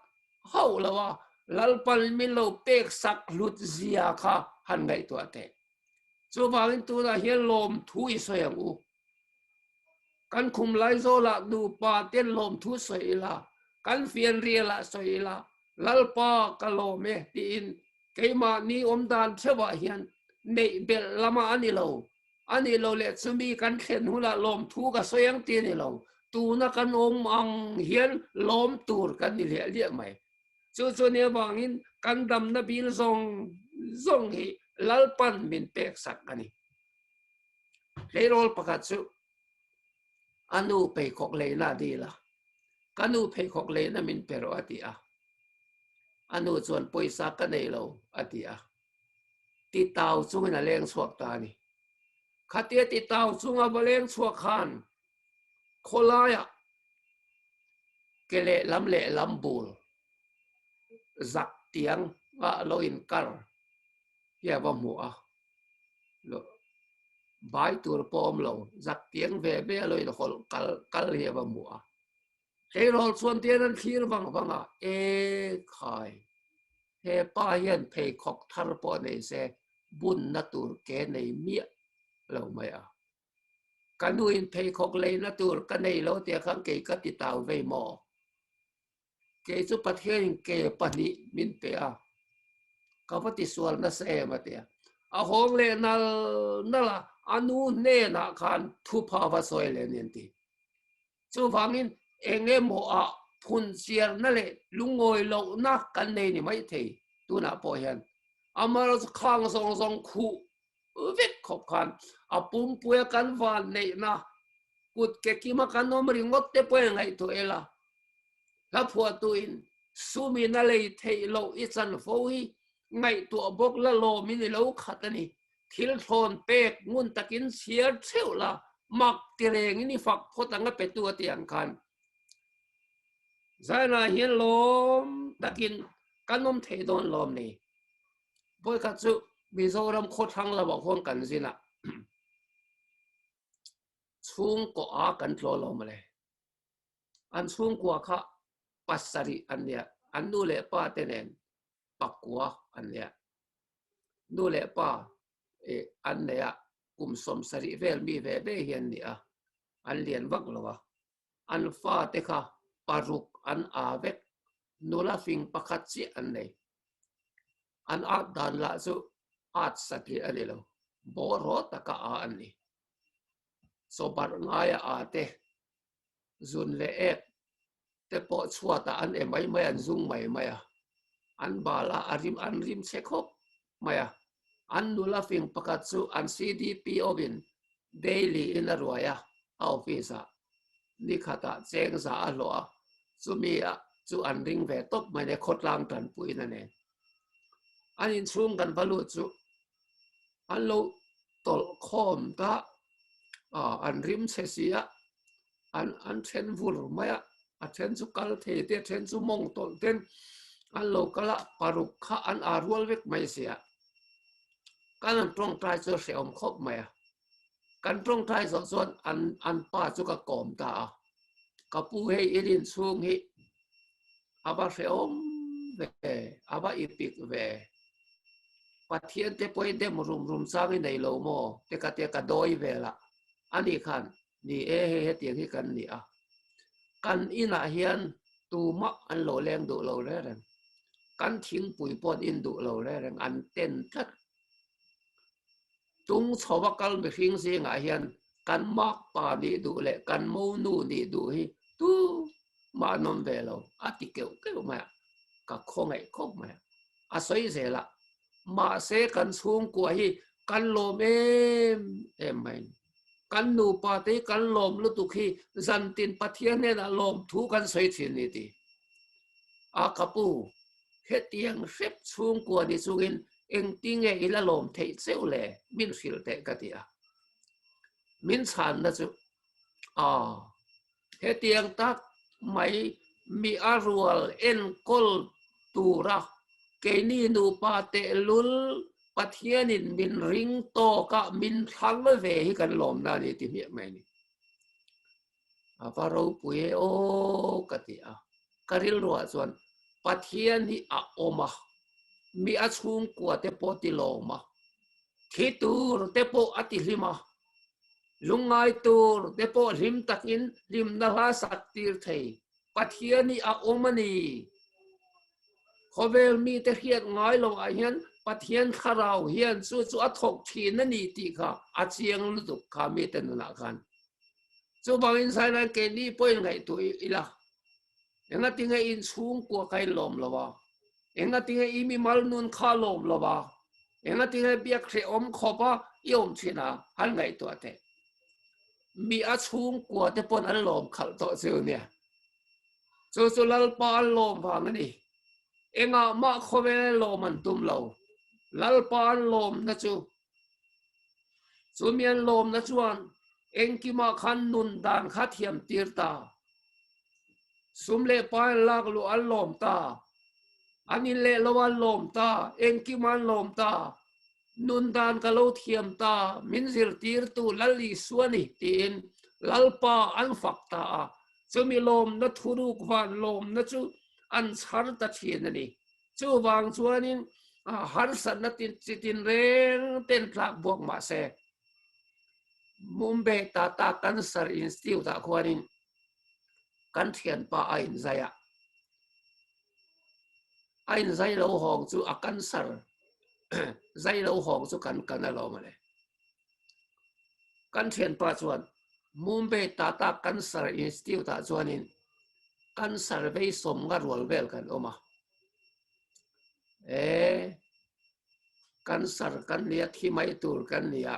S1: hauh lo a, Lalpan min lo pek sak hlut zia kha han ngaihtuah teh. Chuvangin tunah hian lawmthu i sawi ang u. Kan khum Laizawlah nupa ten lawmthu sawi ila, kan fianrialah sawi ila, Lalpa ka lawm e tiin keimahni awmdan theuhah hian neih belh lama a ni lo. A nih lo leh chumi kan thlen hunah lawmthu ka sawi ang ti a ni lo. Tuna kan awm ang hian lawm tur kan ni hliah hliah mai. Chu chu nia vangin kan damna bil zawng zawng hi Lalpan min pek sak a ni. Tleirawl pakhat chu a nu pheikhawk leina a dil a, Ka nu pheikhawk leina min pe rawh a ti a. A nu chuan pawisa ka nei lo a ti a. Titau chungin a leng chhuak ta a ni. Khatia titau chunga va leng chhuak khan khawlaiah ke lehlam lehlam bul zak tiang a lo inkar hi a va hmu a, bai tur pawh awm lo, zak tiang ve ve a lo inhawlh kal kal hi a va hmu a. Tleirawl chuan tian an thlir vang vang a, E khai, he pa hian pheikhawk thar pawh nei se bunna tur ke nei miah lo mai a. Ka nuin pheikhawk leina tur ka nei lo tia khan kei ka ti tau vei maw? Kei chu Pathianin ke pahnih min pe a, ka va tisual nasa em a ti a. A hawng leh nal nal a, a nu hnenah khan thupha va sawi leh a ni an ti. Chuvangin eng emaw ah phunchiarna leh lungawi lohna kan nei ni maithei tunah pawh hian. Amaherawhchu khang zawng zawng khuh vek khawp khan a pumpuia kan van neihna kut ke kima kan awm ringawt te pawh in ngaihtuah ila hla phuahtuin sumin a lei theih loh i chan fo hi ngaihtuah bawk la lawmin i lo khat a ni. Thil thlawn pek ngun takin chhiar theuh la mak ti rengin i fak phawt ang a petu a tih ang khan Zainah hian lawm takin kan awm thei dawn lawm ni. Vawikhat chu Mizoram khawthlang lamah khuan kan zin a, chhungkaw a kan tlaw lo mawle. An chhungkua kha pasarih an nia, an nu leh pa te nen pakua an nia. Nu leh pa an nei a, kum 70 vel mi ve ve hi an ni a, an lian vak lo a. An fate kha paruk an a vek, nula fing pakhat chiah an nei. An at dan lah chu at satliah a ni lo, bawraw taka a an ni. Chawbarh ngaia a te, zun leh ek te pawh chhuatah an e mai mai, an zung mai mai a, an bal a, a rim an rim chhe khawp mai a. An nula fing pakhat chu an CDPO in daily in a ruai a, a office ah nikhatah cheng za a hlawh a, chumi ah chu an ring ve tawp mai nia khawtlang tanpuiin a nen. An inchhung kan va lut chu an lo tawlh khawm ta a, an rim chhe si a, an an then vur mai a, a then chu kal thei te, a then chu mawng tawlh ten an lo kal a, paruk kha an aa rual vek mai si a. Kan an tawngtai chu a hrehawm khawp mai a. Kan tawngtai zawh chuan an an pa chu ka kawm ta a, ka pu hei i rin chhung hi a va hrehawm ve, a va ipik ve. Pathian te pawhin dem rum rum chang i nei lo maw te ka tia ka dawi vel a, ani khan ni e hei hetiang hi kan ni a. Kan inah hian tumah an lo leng duh lo reng reng, kan thingpui pawh an in duh lo reng reng, an ten tlat. Tung chho a kal mihring zingah hian kan makpa nih duh leh kan monu nih duh hi tu mah an awm ve lo a ti keuh keuh mai a, ka khawngaih khawp mai a, a sawi zel a, mahse kan chhungkua hi kan lawm em em mai. Kan nupa te hi kan lawm lutuk hi zantin Pathian hnenah lawmthu kan sawi thin ni ti. A ka pu, hetiang hrep chhungkua ni chungin engtinge i la lawm theih cheu le? Min hrilh teh ka ti a. Min chhanna chu, A, hetiang tak mai mi a rual enkawl tura keini nupa tehlul Pathianin min ring tawk a, min thlang ve hi kan lawmna a ni ti hmiah mai a ni. A va ropui e aw ka ti a, ka rilruah chuan Pathian hi a awm a, mi a chhungkua te pawh ti lawm a, thi tur te pawh a ti hlim a, lungngai tur te pawh hlim takin hlimna hla sak tir thei Pathian hi a awm a ni. Khawvel mite hriat ngai lo ah hian Pathian thlarau hian chu chu a thawk thin a ni tih kha a chiang lutuk kha mite nunah khan. Chuvangin Zailan keini pawhin ngaihtuah ila, engatinge in chhungkua kha in lawm lo a, engatinge i mimal nun kha a lawm lo a, engatinge biak hrehawm khawp a i awm thin a, han ngaihtuah teh. Mi a chhungkua te pawn an lawm khalh tawh chu nia. Chu chu Lalpa an lawm vang a ni. Engah mah khawvel lawm an tum lo. Lalpa an lawmna chu Chu mi an lawmna chuan engkimah khan nun dan kha thiam tir ta. Sum leh pai an lak luh an lawm ta. An in leh lo an lawm ta, engkim an lawm ta. Nun dan ka lo thiam ta, min zirtirtu Lal Isua ni tiin Lalpa an fak ta a. Chumi lawmna thuruk van lawmna chu an chhar ta thin a ni. Chuvang chuanin harsatna chi tinreng ten tlak buak mah se, Mumbai Tata Cancer Institute ah khuanin kan thianpa a inzai a, a inzai lo hawng chu a cancer zai lo hawng chu kan kan alawm a le. Kan thianpa chuan Mumbai Tata Cancer Institute ah chuanin cancer vei sawmnga rual vel kan awm a. E, cancer kan nia thi mai tur kan nia.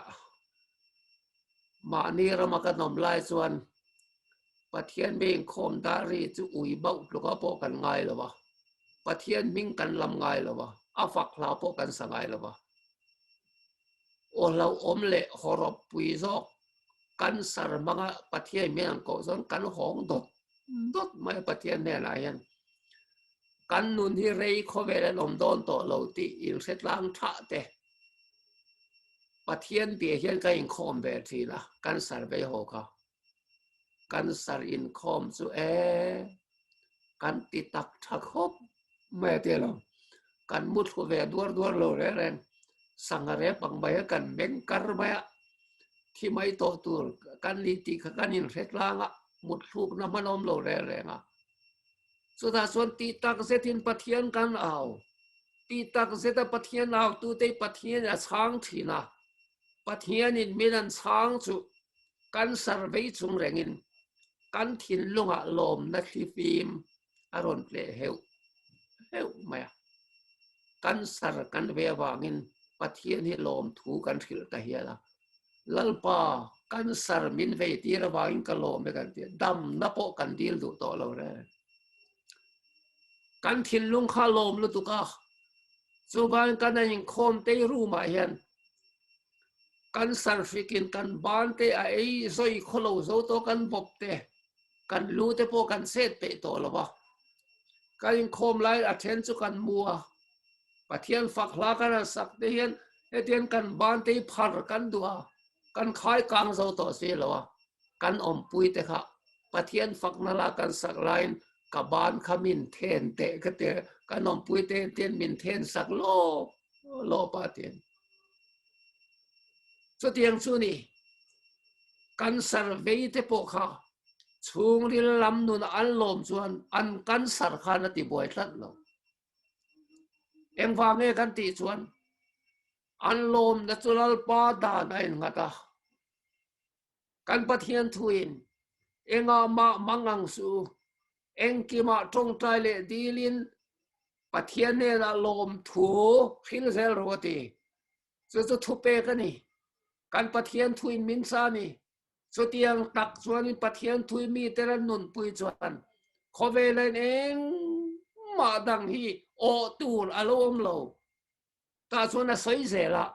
S1: Mahni rama kan awm lai chuan Pathian mi inkhawm dar ri chu ui bauh tluka pawh kan ngai lo va. Pathian hming kan lam ngai lo va, a fak hla pawh kan sa ngai lo va. Aw hlauhawm leh hawrawp pui zawk cancer hmanga Pathian min an koh chuan kan hawng dawt dawt mai a Pathian hnenah hian kan nun hi rei khawvel an awm dawn tawh lo tih inhre tlang thah te Pathian piah hian ka inkhawm ve thin a cancer vei haw kha cancer inkhawm chu e kan ti tak tha khawp mai a tia lo kan mu thlu ve duar duar lo reng reng sangha rep ang mai a kan meng kar mai a thi mai tawh tur kan ni tih kha kan inhre tlang a mut thlukna hman awm lo reng reng a chutah chuan tih tak zetin Pathian kan au tih tak zeta Pathian au tute Pathian a chhang thin a Pathianin min an chhang chu cancer vei chung rengin kan thinlungah lawmna thlifim a rawn tleh heuh heuh mai a. Cancer kan ve avangin Pathian hi lawmthu kan hrilh ta hial a. Lalpa, cancer min vei tir avangin ka lawm e kan ti a, damna pawh kan dil duh tawh lo reng. Kan thinlung kha lawm lutuk a, chuvangin kan inkhawm tei room ah hian Cancer hrikin kan ban te a ei zawi khaw lo zo tawh kan bawp te, kan lu te pawh kan set peih tawh lo va. Kan inkhawm lai a then chu kan mu a, Pathian fak hla kan han sak te hian hetiang kan ban te hi phar kan duh a, kan khai kang zo tawh si lo a, kan awmpui te kha Pathian fakna la kan sak laiin ka ban kha min then teh ka ti a, kan awmpui te hian min then sak lawp lawp a ti a. Chutiang chu ni, cancer vei te pawh kha chhungril lam nuna an lawm chuan an cancer khan a ti buai tlat lo. Engvang nge kan tih chuan an lawmna chu Lalpa dan a innghat a. Kan Pathian thuin engah mah mang ang suh u, engkimah tawngtai leh dilin Pathian hnenah lawmthu hril zel rawh a ti. Chu chu thupek a ni. Kan Pathian thuin min sa a ni. Chutiang tak chuanin Pathian thui mite ran nunpui chuan khawvelain engmah dang hi awh tur a lo awm lo. Tah chuan a sawi zel a,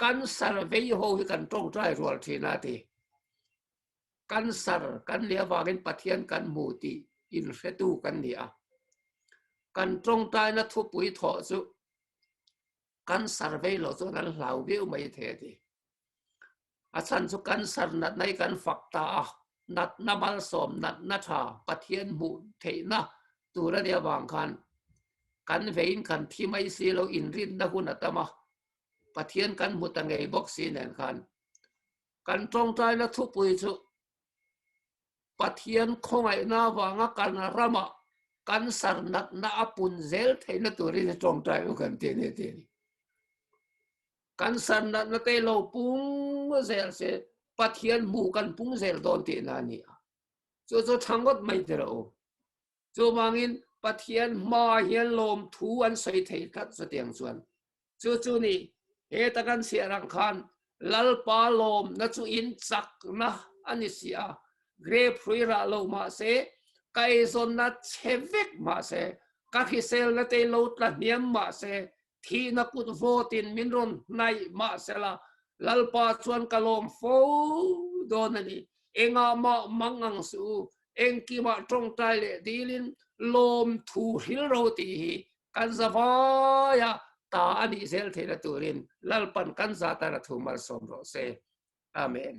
S1: Cancer vei ho hi kan tawngtai rual thin a ti. Cancer kan nih avangin Pathian kan hmu tih inhretu kan ni a. Kan tawngtaina thupui thawh chu cancer vei lo chuan an hlau viau mai thei a ti. A chhan chu cancer natna hi kan fak ta a, natna malsawm, natna tha Pathian hmuh theihna tur a nih avang khan kan veiin kan thi mai si lo inrinna hun a tam a, Pathian kan hmu ta ngei bawk si nen khan kan tawngtaina thupui chu Pathian khawngaihna avanga kan ramah cancer natna a pun zel theihna turin i tawngtai u kan ti a ni a ti a ni. Cancer natna te lo pung zel se Pathian hmu kan pung zel dawn tihna a ni a. Chu chu tha ngawt mai ti rawh u. Chuvangin Pathian hma hian lawmthu an sawi thei tlat chutiang chuan. Chu chu ni, heta kan chhiar ang khan Lalpa lawmna chu in chakna a ni si a, grape hrui rah lo mah se, ka eizawnna chhe vek mah se, ka hriselna te lo tla hniam mah se, Thihna kut vawtin min rawn hnaih mahsela Lalpa chuan ka lawm fo dawn a ni. Engah mah mang ang suh u, engkimah tawngtai leh dilin lawmthu hril ro tih hi kan zavaia ta a nih zel theihna turin Lalpan kan za tan a thu malsawm rawh se. Amen.